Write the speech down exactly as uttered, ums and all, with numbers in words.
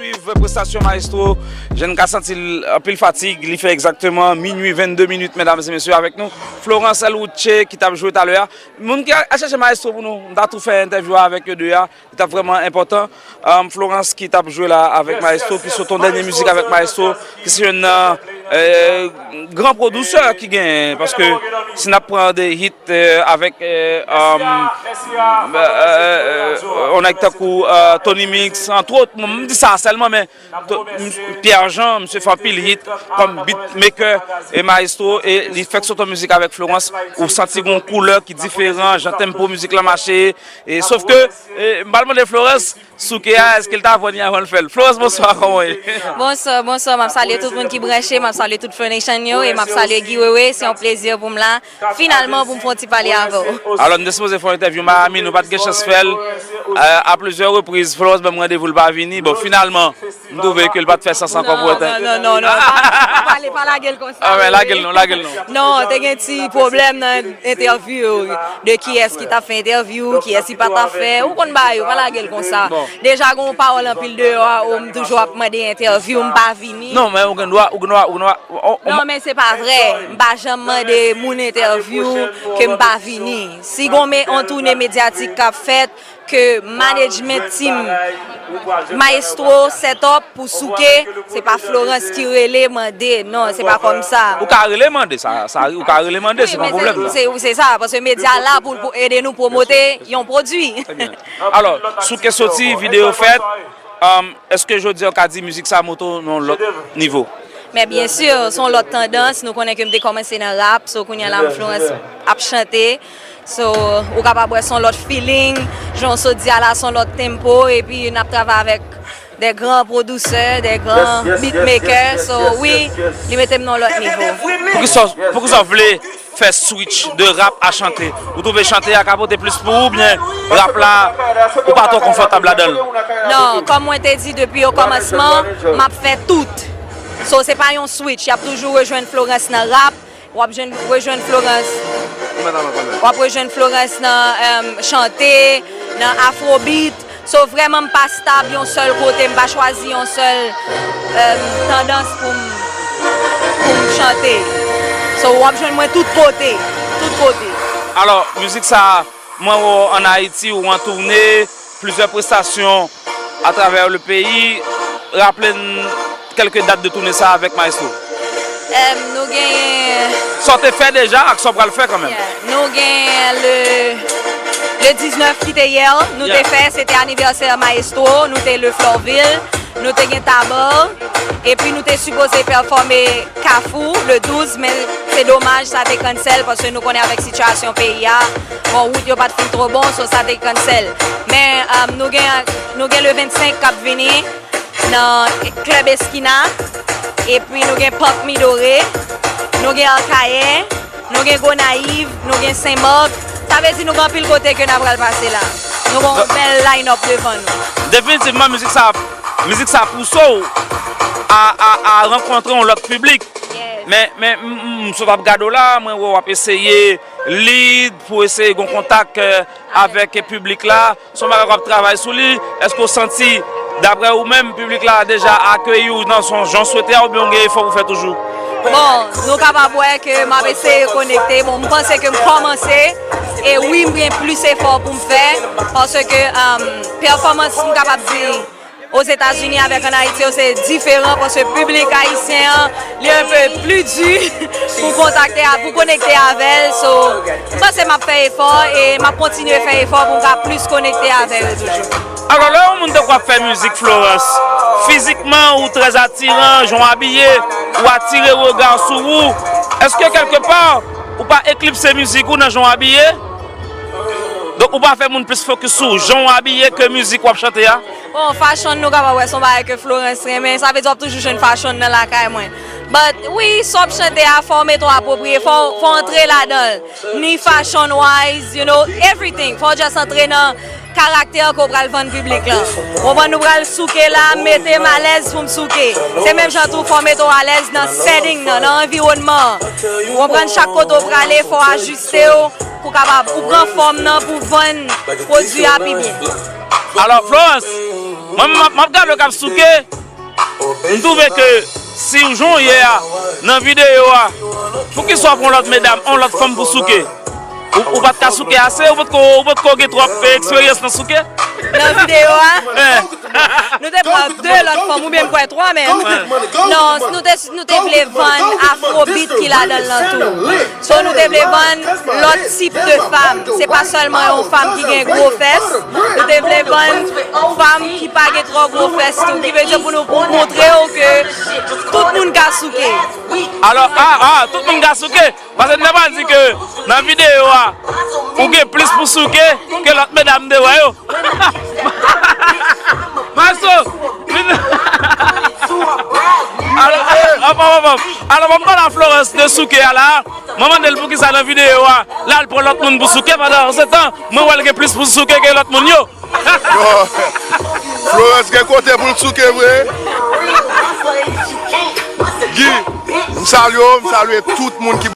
Viv prestasyon Maestro, je n ka santi l anpil fatig, li fè egzakteman minui vennde minit, medam e mesye, avèk nou. Florence Elwouche ki t ap jwe talè a. Moun ki al chèche Maestro pou nou, m ta tou fè entèvyou avèk yo de a, li t ap vrèman enpòtan. Um, Florence ki t ap jwe la avèk Maestro, ki sot yon dènye mizik avèk Maestro, ki se youn nan, euh, gran pwodisè ki genyen, paske si n ap pran de hit, euh, avèk, euh, um, euh, euh, euh, yon nèg tankou, euh, Tony Mix, antwòt, m di sa sèlman, men To-, m-, Pierre Jean, misye fè anpil hit kòm beatmaker e maestro, e li fèk sot yon mizik avèk Florence, ou santi gon koulè ki diferan, jan tempo mizik la mache, e, sof ke, e, m pral mande Florence, souke a, èske l ta vwè ni avan l fè l? Florence, bonswa, kòman w ye? Bonswa, bonswa, m ap salye tout moun ki branche, m ap salye tout Flow Nation yo, e m ap salye Guy Wewe, se yon plezi pou m la. Finalman, pou m fè yon ti pale avè w. Alò, nou te sipoze fè yon entèvyou Miami, nou pa t gen chans fè l. Euh, a plizyè repriz, Florence ban m randevou, l pa vini. Bon, finalman, m twouve ke l pa t fè sans ankò pou entèvyou. Non, non, non, non, pa, pa pale, pa lage l konsa. Ah, men lage l non, lage l non. Non, te gen ti pwoblèm nan entèvyou, de kiyès ki t ap fè entèvyou, kiyès ki pa t ap fè. Ou konn bagay yo, pa lage l konsa. Bon. Deja gen yon pawòl anpil deyò a, ou m toujou ap mande entèvyou, m pa vini. Non, men ou gen dwa, ou gen dwa, ou gen dwa, Non, men se pa vrè. M pa janm mande moun entèvyou ke m pa vini. Si gon me-, on toune medyatik k ap fèt, ke management team Maestro set up pou souke, se pa Florence ki rele mande. Non, se pa kòm sa. Ou ka rele mande, sa, sa, ou ka rele mande, se pa yon pwoblèm, sa. Se, se sa, paske medya la pou, pou ede nou pwomote yon pwodui. Trè byen. Alò, souke soti, videyo fèt, um, èske jodi a w ka di mizik sa monte w nan yon lòt nivo? Men byen si, se yon lòt tandans. Nou konnen ke m te kòmanse nan rap, so kounye a la, m Florence ap chante. So, ou kapab wè se yon lòt feeling, jan w sot di a la, se yon lòt tempo, epi n ap travay avèk de gran pwodisè, de gran beatmaker. So, wi, li mete m nan yon lòt nivo. Poukisa, poukisa w vle fè switch de rap a chante? Ou twouve chante a ka pote plis pou ou, oubyen rap la, ou pa twò konfòtab ladan l? Non, kòm mwen te di depi o kòmansman, m ap fè tout. So, se pa yon switch, y ap toujou rejwenn Florence nan rap, w ap jwenn, rejwenn Florence, w ap rejwenn Florence nan, em, chante, nan afrobeat. So, vrèman, m pa stab yon sèl kote, m pa chwazi yon sèl, em, tandans pou m, pou m chante. So, w ap jwenn mwen tout kote, tout kote. Alò, mizik sa, mwen wè w ann Ayiti, ou an toune, plizyè prestasyon atravè le peyi. Raple n kèlke dat de toune sa avèk Maestro. Em, nou genyen Sa w te fè deja ak sa w pral fè kanmenm. Yeah. Nou gen le, le diznèf ki te yè, nou te Yeah. fè, se te anivèsè Maestro, nou te le Florville, nou te gen Tabor, epi nou te sipoze pèfòme Kafou le douz, men se domaj, sa te cancel, paske nou konnen avèk sitiyasyon peyi a, bon, wout yo pa t fin twò bon, so sa te cancel. Men, um, nou gen, nou gen le vennsenk k ap vini, nan Club Esquina, epi nou gen Parc Midoré, nou gen Akayè, nou gen Gonayiv, nou gen Senmak. Sa vle di nou gen anpil kote ke n ap pral pase la. Nou gen yon bèl line-up devan nou. Definitivman, mizik sa, mizik sa pouse w a, a, a rankontre yon lòt piblik. Yes. Men, men, m, m, m sot ap gade w la, mwen wè w ap eseye lead pou eseye gen kontak, euh, avèk piblik la. Se yon bagay w ap travay sou li. Èske w santi, daprè ou menm, piblik la deja akeyi w nan son jan w swete a, oubyen w gen efò pou fè toujou? Bon, nou kapab wè ke m ap eseye konekte. Bon, m panse ke m kòmanse. E wi, m gen plis efò pou m fè. Paske, um, pèfòmans, m kapab di, Ozetazini avèk ann Ayiti yo se diferan, paske piblik ayisyen an, li un peu pli di pou kontakte a, pou konekte avè l. So, m panse m ap fè efò e m ap kontinye fè efò pou m ka plis konekte avè yo toujou. Alò, lè yon moun tankou w ap fè mizik, Florence, fizikman ou trè atiran, jan w abiye, ou atire rega sou ou. Èske kèlkepa ou pa eklipse mizik ou nan jan w abiye? Donk, ou pa fè moun plis fokis sou jan w abiye ke mizik w ap chante a? Bon, fashion nou kapab wè se yon bagay ke Florence renmen, sa vle di w ap toujou jwenn fashion nan lakay mwen. But wi, sa w ap chante a, fò w mete w apwopriye, fò, fò w antre ladan l. Ni fashion wise, you know, everything. Fò w just antre nan karaktè ke w pral vann piblik lan. Ou konprann, nou pral souke la, mete m alèz pou m souke. Se menm jan tou, fò w mete w alèz nan setting nan, nan anviwònman an. Ou konprann, chak kote w prale, fò w ajiste w pou kapab, ou pran fòm nan pou vann pwodui a pi byen. Alò, Florence, Mwen, m ap, m ap gade w k ap souke. M twouve ke si w jan w ye a, nan videyo a, poukisa w pran lòt medam, yon lòt fanm pou souke? Ou, ou pa t ka souke ase, ou potko, ou potko gen twòp, eh, eksperyans nan souke? Nan videyo a, eh, nou te pran de lòt fanm, oubyen m kwè twa menm. Non, nou te, nou te vle vann afrobeat ki ladan l lan tou. So, nou te vle vann lòt tip de fanm. Se pa sèlman yon fanm ki gen gwo fès. Nou te vle vann fanm ki pa gen twò gwo fès tou. Ki vle di pou nou, pou montre w ke tout moun ka souke. Alò, ah, ah, tout moun ka souke. Paske n te pral di ke nan videyo a, ou gen plis pou souke ke lòt medam de wè yo. Maestro, vin. Alò, hop, hop, hop, hop. Alò, mwen pale a Florence de souke a la. Mwen mande l poukisa nan videyo a, l al pran lòt moun pou souke, pandan se tan, mwen wè l gen plis pou souke ke lòt moun yo. Non. Florence gen kote pou l souke vre. Guy, m salye w, m salye tout moun ki